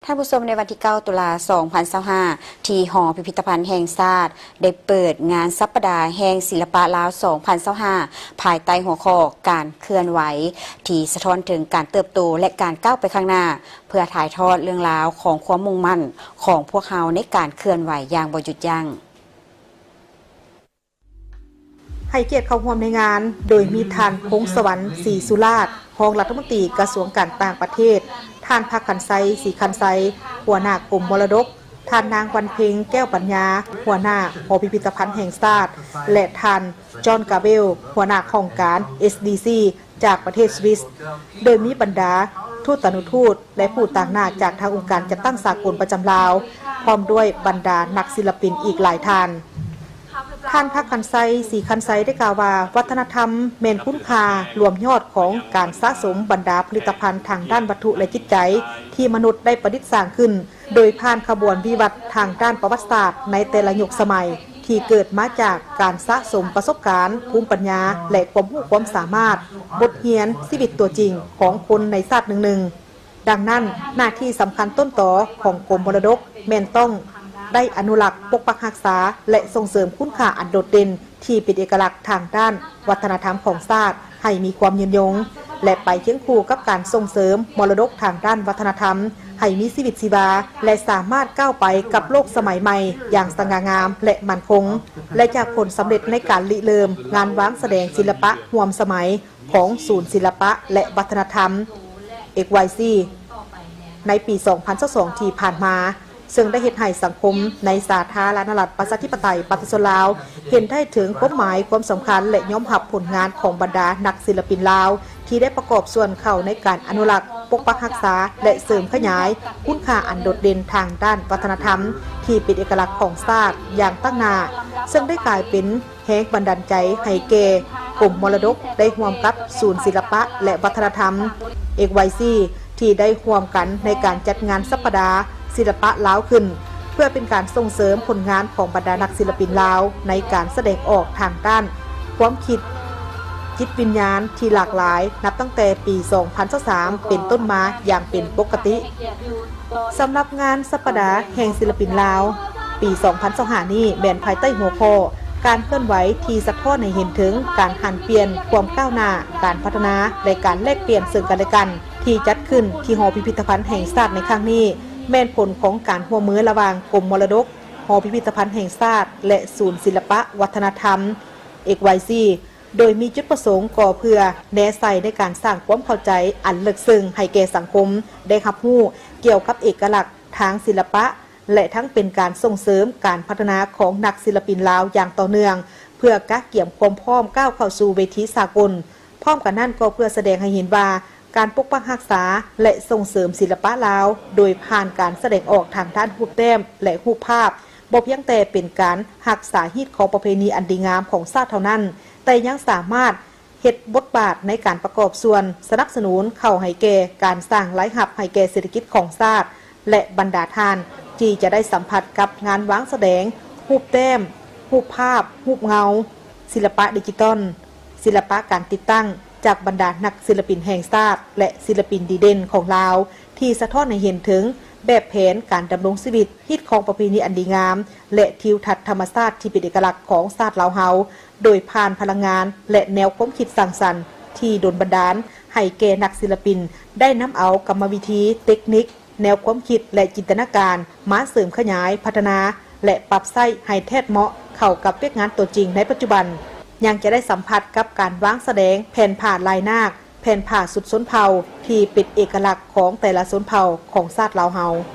ທ່ານຜູ້ຊົມ, ໃນວັນທີເກົ້າ ຕຸລາ ສອງພັນຊາວຫ້າ ທີ່ຫໍພິພິທະພັນແຫ່ງຊາດ ໄດ້ເປີດງານສັບປະດາແຫ່ງສິລະປະລາວ ສອງພັນຊາວຫ້າ ພາຍໃຕ້ຫົວຂໍ້ການເຄື່ອນໄຫວ ທີ່ສະທ້ອນເຖິງການເຕີບໂຕ ແລະ ການກ້າວໄປຂ້າງໜ້າ ເພື່ອຖ່າຍທອດເລື່ອງລາວຂອງຄວາມມຸ່ງໝັ້ນຂອງພວກເຮົາໃນການເຄື່ອນໄຫວຢ່າງບໍ່ຢຸດຢັ້ງ. ໃຫ້ກຽດເຂົ້າຮ່ວມໃນງານ ໂດຍມີທ່ານ ພົງສະຫວັນ ສີສຸລາດ ຮອງລັດຖະມົນຕີກະຊວງການຕ່າງປະເທດ, ທ່ານ ພັກຄັນໄຊ ສີຄັນໄຊ ຫົວໜ້າກົມມໍລະດົກ, ທ່ານ ນາງ ວັນເພັງ ແກ້ວປັນຍາ ຫົວໜ້າຫໍພິພິທະພັນແຫ່ງຊາດ ແລະ ທ່ານ ຈອນ ກາເບລ ຫົວໜ້າຫ້ອງການ ເອສດີຊີ ຈາກປະເທດສະວິສ, ໂດຍມີບັນດາທູຕານຸທູດ ແລະ ຜູ້ຕາງໜ້າຈາກທາງອົງການຈັດຕັ້ງສາກົນປະຈຳລາວ, ພ້ອມດ້ວຍບັນດານັກສິລະປິນອີກຫຼາຍທ່ານ. ທ່ານ ພັກຄັນໄຊ ສີຄັນໄຊ ໄດ້ກ່າວວ່າ ວັດທະນະທຳແມ່ນຄຸນຄ່າລວມຍອດຂອງການສະສົມບັນດາຜະລິດຕະພັນທາງດ້ານວັດຖຸ ແລະ ຈິດໃຈ ທີ່ມະນຸດໄດ້ປະດິດສ້າງຂຶ້ນ ໂດຍຜ່ານຂະບວນວິວັດທາງດ້ານປະຫວັດສາດໃນແຕ່ລະຍຸກສະໄໝ ທີ່ເກີດມາຈາກການສະສົມປະສົບການ, ພູມປັນຍາ ແລະ ຄວາມຮູ້ຄວາມສາມາດ, ບົດຮຽນຊີວິດຕົວຈິງຂອງຄົນໃນຊາດໜຶ່ງໆ. ດັ່ງນັ້ນ, ໜ້າທີ່ສຳຄັນຕົ້ນຕໍຂອງກົມມໍລະດົກແມ່ນຕ້ອງໄດ້ອະນຸລັກ, ປົກປັກຮັກສາ ແລະ ສົ່ງເສີມຄຸນຄ່າອັນໂດດເດັ່ນ ທີ່ເປັນເອກະລັກທາງດ້ານວັດທະນະທຳຂອງຊາດໃຫ້ມີຄວາມຍືນຍົງ ແລະ ໄປຄຽງຄູ່ກັບການສົ່ງເສີມມໍລະດົກທາງດ້ານວັດທະນະທຳໃຫ້ມີຊີວິດຊີວາ ແລະ ສາມາດກ້າວໄປກັບໂລກສະໄໝໃໝ່ຢ່າງສະຫງ່າງາມ ແລະ ໝັ້ນຄົງ ແລະ ຈາກຜົນສຳເລັດໃນການລິເລີ່ມງານວາງສະແດງສິລະປະຮ່ວມສະໄໝ ຂອງສູນສິລະປະ ແລະ ວັດທະນະທຳ ເອັກວາຍຊີ ໃນປີສອງພັນຊາວສອງ ທີ່ຜ່ານມາ, ເຊິ່ງໄດ້ເຮັດໃຫ້ສັງຄົມໃນສາທາລະນະລັດ ປະຊາທິປະໄຕ ປະຊາຊົນລາວ ເຫັນໄດ້ເຖິງຄວາມໝາຍ, ຄວາມສຳຄັນ ແລະ ຍອມຮັບຜົນງານຂອງບັນດານັກສິລະປິນລາວ ທີ່ໄດ້ປະກອບສ່ວນເຂົ້າໃນການອະນຸລັກ, ປົກປັກຮັກສາ ແລະ ເສີມຂະຫຍາຍຄຸນຄ່າອັນໂດດເດັ່ນທາງດ້ານວັດທະນະທຳ ທີ່ເປັນເອກະລັກຂອງຊາດຢ່າງຕັ້ງໜ້າ, ເຊິ່ງໄດ້ກາຍເປັນ ແຮງບັນດານໃຈໃຫ້ແກ່ກົມມໍລະດົກ ໄດ້ຮ່ວມກັບສູນສິລະປະ ແລະ ວັດທະນະທຳ ເອັກວາຍຊີ ທີ່ໄດ້ຮ່ວມກັນໃນການຈັດງານສັບປະດາສິລະປະລາວຂຶ້ນ, ເພື່ອເປັນການສົ່ງເສີມຜົນງານຂອງບັນດານັກສິລະປິນລາວ ໃນການສະແດງອອກທາງດ້ານຄວາມຄິດ, ຈິດວິນຍານທີ່ຫຼາກຫຼາຍ ນັບຕັ້ງແຕ່ປີສອງພັນຊາວສາມ ເປັນຕົ້ນມາຢ່າງເປັນປົກກະຕິ. ສຳລັບງານສັບປະດາແຫ່ງສິລະປິນລາວ ປີສອງພັນຊາວຫ້ານີ້ ແມ່ນພາຍໃຕ້ຫົວຂໍ້ ການເຄື່ອນໄຫວທີ່ສະທ້ອນໃຫ້ເຫັນເຖິງການຫັນປ່ຽນ, ຄວາມກ້າວໜ້າ, ການພັດທະນາ ແລະ ການແລກປ່ຽນເຊິ່ງກັນແລະກັນ ທີ່ຈັດຂຶ້ນທີ່ຫໍພິພິທະພັນແຫ່ງຊາດໃນຄັ້ງນີ້ ແມ່ນຜົນຂອງການຮ່ວມມືລະຫວ່າງກົມມໍລະດົກ, ຫໍພິພິທະພັນແຫ່ງຊາດ ແລະ ສູນສິລະປະວັດທະນະທຳ ເອັກວາຍຊີ ໂດຍມີຈຸດປະສົງກໍເພື່ອແນໃສ່ໃນການສ້າງຄວາມເຂົ້າໃຈອັນເລິກເຊິ່ງໃຫ້ແກ່ສັງຄົມໄດ້ຮັບຮູ້ກ່ຽວກັບເອກະລັກທາງສິລະປະ ແລະ ທັງເປັນການສົ່ງເສີມການພັດທະນາຂອງນັກສິລະປິນລາວຢ່າງຕໍ່ເນື່ອງ ເພື່ອກະກຽມຄວາມພ້ອມກ້າວເຂົ້າສູ່ເວທີສາກົນ. ພ້ອມກັນນັ້ນກໍເພື່ອສະແດງໃຫ້ເຫັນວ່າ ການປົກປັກຮັກສາ ແລະ ສົ່ງເສີມສິລະປະລາວ ໂດຍຜ່ານການສະແດງອອກທາງດ້ານຮູບແຕ້ມ ແລະ ຮູບພາບ ບໍ່ພຽງແຕ່ເປັນການຮັກສາຮີດຄອງປະເພນີອັນດີງາມຂອງຊາດເທົ່ານັ້ນ, ແຕ່ຍັງສາມາດເຮັດບົດບາດໃນການປະກອບສ່ວນສະໜັບສະໜູນເຂົ້າໃຫ້ແກ່ການສ້າງລາຍຮັບໃຫ້ແກ່ເສດຖະກິດຂອງຊາດ ແລະ ບັນດາທ່ານທີ່ຈະໄດ້ສຳຜັດກັບງານວາງສະແດງ, ຮູບແຕ້ມ, ຮູບພາບ, ຮູບເງົາ, ສິລະປະດິຈິຕອນ, ສິລະປະການຕິດຕັ້ງ ຈາກບັນດານັກສິລະປິນແຫ່ງຊາດ ແລະ ສິລະປິນດີເດັ່ນຂອງລາວ ທີ່ສະທ້ອນໃຫ້ເຫັນເຖິງແບບແຜນການດຳລົງຊີວິດ, ຮີດຄອງປະເພນີອັນດີງາມ ແລະ ທິວທັດທຳມະຊາດທີ່ເປັນເອກະລັກຂອງຊາດລາວເຮົາ, ໂດຍຜ່ານພະລັງງານ ແລະ ແນວຄວາມຄິດສ້າງສັນທີ່ດົນບັນດານໃຫ້ແກ່ນັກສິລະປິນໄດ້ນຳເອົາກຳມະວິທີ, ເຕັກນິກ, ແນວຄວາມຄິດ ແລະ ຈິນຕະນາການມາເສີມຂະຫຍາຍ, ພັດທະນາ ແລະ ປັບໃຊ້ໃຫ້ແທດເໝາະເຂົ້າກັບວຽກງານຕົວຈິງໃນປັດຈຸບັນ. ຍັງຈະໄດ້ສຳຜັດກັບການວາງສະແດງແຜ່ນຜ້າລາຍນາກ, ແຜ່ນຜ້າຊຸດຊົນເຜົ່າທີ່ເປັນເອກະລັກຂອງແຕ່ລະຊົນເຜົ່າຂອງຊາດລາວເຮົາ.